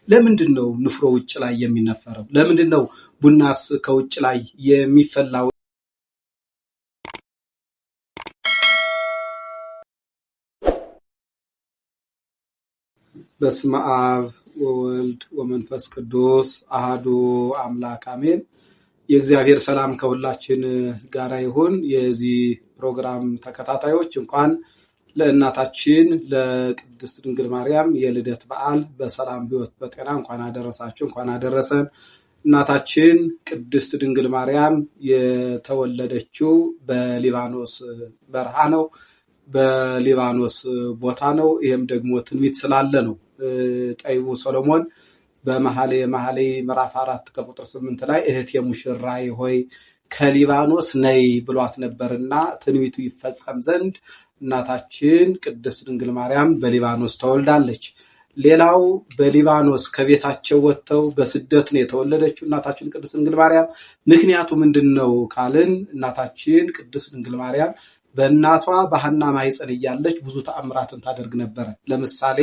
ለምንድን ነው ንፍሮ ውጭ ላይ የሚነፈረው? ለምንድን ነው ቡናስ ከውጭ ላይ የሚፈላው? በስመ አብ ወወልድ ወመንፈስ ቅዱስ አሃዱ አምላክ አሜን። የእግዚአብሔር ሰላም ከሁላችን ጋር ይሁን። የዚህ ፕሮግራም ተከታታዮች እንኳን ለእናታችን ለቅድስት ድንግል ማርያም የልደት በዓል በሰላም ሕይወት በጤና እንኳን አደረሳችሁ፣ እንኳን አደረሰን። እናታችን ቅድስት ድንግል ማርያም የተወለደችው በሊባኖስ በረሃ ነው፣ በሊባኖስ ቦታ ነው። ይህም ደግሞ ትንቢት ስላለ ነው። ጠቢቡ ሰሎሞን በመኃልየ መኃልይ ምዕራፍ 4 ከቁጥር 8 ላይ እህቴ ሙሽራዬ ሆይ ከሊባኖስ ነይ ብሏት ነበርና ትንቢቱ ይፈጸም ዘንድ እናታችን ቅድስት ድንግል ማርያም በሊባኖስ ተወልዳለች። ሌላው በሊባኖስ ከቤታቸው ወጥተው በስደት ነው የተወለደችው እናታችን ቅድስት ድንግል ማርያም። ምክንያቱ ምንድን ነው ካልን እናታችን ቅድስት ድንግል ማርያም በእናቷ በሐና ማኅፀን እያለች ብዙ ተአምራትን ታደርግ ነበረ። ለምሳሌ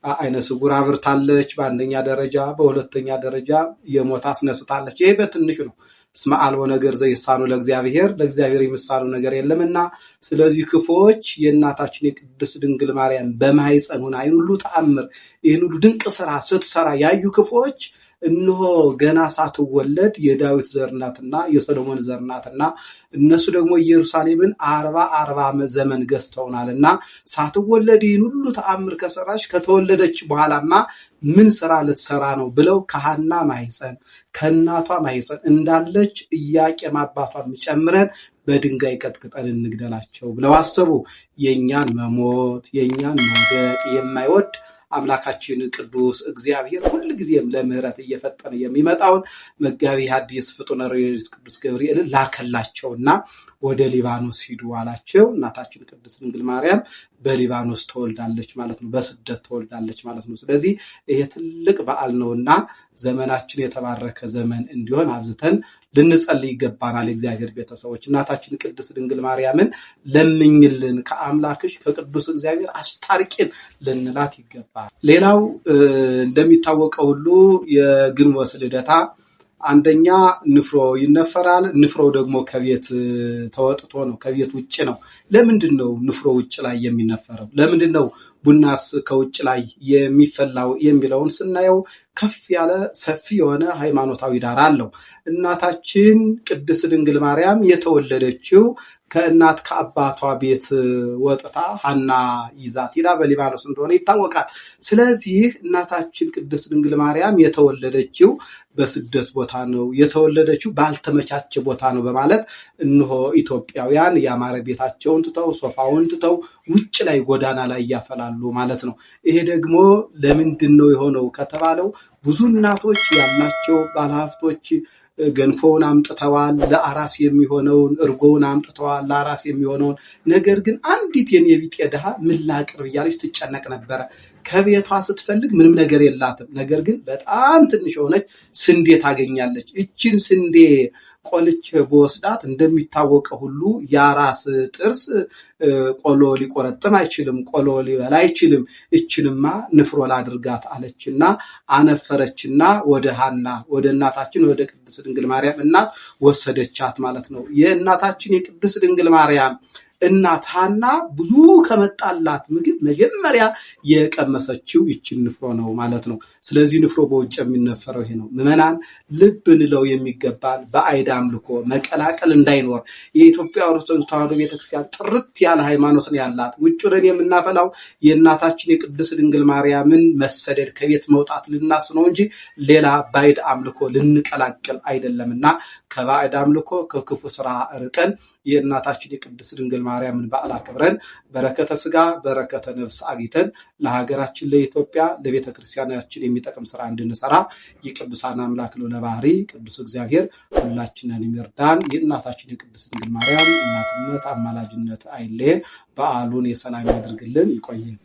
ዓይነ ስውር አብርታለች በአንደኛ ደረጃ፣ በሁለተኛ ደረጃ የሞት አስነስታለች። ይሄ በትንሹ ነው። እስመ አልቦ ነገር ዘይሳኑ ለእግዚአብሔር፣ ለእግዚአብሔር የሚሳኑ ነገር የለምና። ስለዚህ ክፉዎች የእናታችን የቅድስት ድንግል ማርያም በማኅፀን ሆና ይህን ሁሉ ተአምር ይህን ሁሉ ድንቅ ስራ ስትሰራ ያዩ ክፉዎች እነሆ ገና ሳትወለድ የዳዊት ዘር ናትና የሰሎሞን ዘር ናትና እነሱ ደግሞ ኢየሩሳሌምን 40 40 ዘመን ገዝተውናልና ሳትወለድ ይህን ሁሉ ተአምር ከሰራች ከተወለደች በኋላማ ምን ስራ ልትሰራ ነው ብለው ከሐና ማኅፀን ከእናቷ ማኅፀን እንዳለች ኢያቄም አባቷን ጨምረን በድንጋይ ቀጥቅጠን እንግደላቸው ብለው አሰቡ። የእኛን መሞት የእኛን መውደቅ የማይወድ አምላካችን ቅዱስ እግዚአብሔር ሁልጊዜም ለምሕረት እየፈጠነ የሚመጣውን መጋቢ ሐዲስ ፍጡነ ረድኤት ቅዱስ ገብርኤልን ላከላቸውና ወደ ሊባኖስ ሂዱ አላቸው። እናታችን ቅድስት ድንግል ማርያም በሊባኖስ ተወልዳለች ማለት ነው። በስደት ተወልዳለች ማለት ነው። ስለዚህ ይሄ ትልቅ በዓል ነውና ዘመናችን የተባረከ ዘመን እንዲሆን አብዝተን ልንጸልይ ይገባናል። የእግዚአብሔር ቤተሰቦች እናታችን ቅድስት ድንግል ማርያምን ለምኝልን፣ ከአምላክሽ ከቅዱስ እግዚአብሔር አስታርቂን ልንላት ይገባል። ሌላው እንደሚታወቀው ሁሉ የግንቦት ልደታ አንደኛ ንፍሮ ይነፈራል። ንፍሮ ደግሞ ከቤት ተወጥቶ ነው፣ ከቤት ውጭ ነው። ለምንድን ነው ንፍሮ ውጭ ላይ የሚነፈረው? ለምንድን ነው ቡናስ ከውጭ ላይ የሚፈላው የሚለውን ስናየው ከፍ ያለ ሰፊ የሆነ ሃይማኖታዊ ዳራ አለው። እናታችን ቅድስት ድንግል ማርያም የተወለደችው ከእናት ከአባቷ ቤት ወጥታ ሐና ይዛት ሂዳ በሊባኖስ እንደሆነ ይታወቃል። ስለዚህ እናታችን ቅድስት ድንግል ማርያም የተወለደችው በስደት ቦታ ነው፣ የተወለደችው ባልተመቻቸ ቦታ ነው በማለት እነሆ ኢትዮጵያውያን ያማረ ቤታቸውን ትተው ሶፋውን ትተው ውጭ ላይ ጎዳና ላይ ያፈላሉ ማለት ነው። ይሄ ደግሞ ለምንድን ነው የሆነው ከተባለው ብዙ እናቶች ያላቸው ባለሀብቶች ገንፎውን አምጥተዋል፣ ለአራስ የሚሆነውን እርጎውን አምጥተዋል፣ ለአራስ የሚሆነውን ነገር ግን አንዲት የኔ ቢጤ ድሃ ምን ላቅርብ እያለች ትጨነቅ ነበረ። ከቤቷ ስትፈልግ ምንም ነገር የላትም። ነገር ግን በጣም ትንሽ የሆነች ስንዴ ታገኛለች። እችን ስንዴ ቆልቼ በወስዳት እንደሚታወቀው ሁሉ የአራስ ጥርስ ቆሎ ሊቆረጥም አይችልም፣ ቆሎ ሊበላ አይችልም። እችንማ ንፍሮ ላድርጋት አለችና አነፈረችና ወደ ሐና ወደ እናታችን ወደ ቅድስት ድንግል ማርያም እናት ወሰደቻት ማለት ነው። የእናታችን የቅድስት ድንግል ማርያም እናት ሐና ብዙ ከመጣላት ምግብ መጀመሪያ የቀመሰችው ይችን ንፍሮ ነው ማለት ነው። ስለዚህ ንፍሮ በውጭ የሚነፈረው ይሄ ነው። ምዕመናን ልብ እንለው የሚገባን በአይድ አምልኮ መቀላቀል እንዳይኖር የኢትዮጵያ ኦርቶዶክስ ተዋሕዶ ቤተክርስቲያን ጥርት ያለ ሃይማኖት ነው ያላት። ውጭ ሆነን የምናፈላው የእናታችን የቅድስት ድንግል ማርያምን መሰደድ ከቤት መውጣት ልናስ ነው እንጂ ሌላ ባዕድ አምልኮ ልንቀላቅል አይደለምና ከባዕድ አምልኮ ከክፉ ስራ ርቀን የእናታችን የቅድስት ድንግል ማርያምን በዓል አክብረን በረከተ ስጋ በረከተ ነፍስ አግኝተን ለሀገራችን ለኢትዮጵያ ለቤተ ክርስቲያናችን የሚጠቅም ስራ እንድንሰራ የቅዱሳን አምላክ ልዑለ ባሕርይ ቅዱስ እግዚአብሔር ሁላችንን ይርዳን። የእናታችን የቅድስት ድንግል ማርያም እናትነት አማላጅነት አይለየን። በዓሉን የሰላም ያድርግልን። ይቆየን።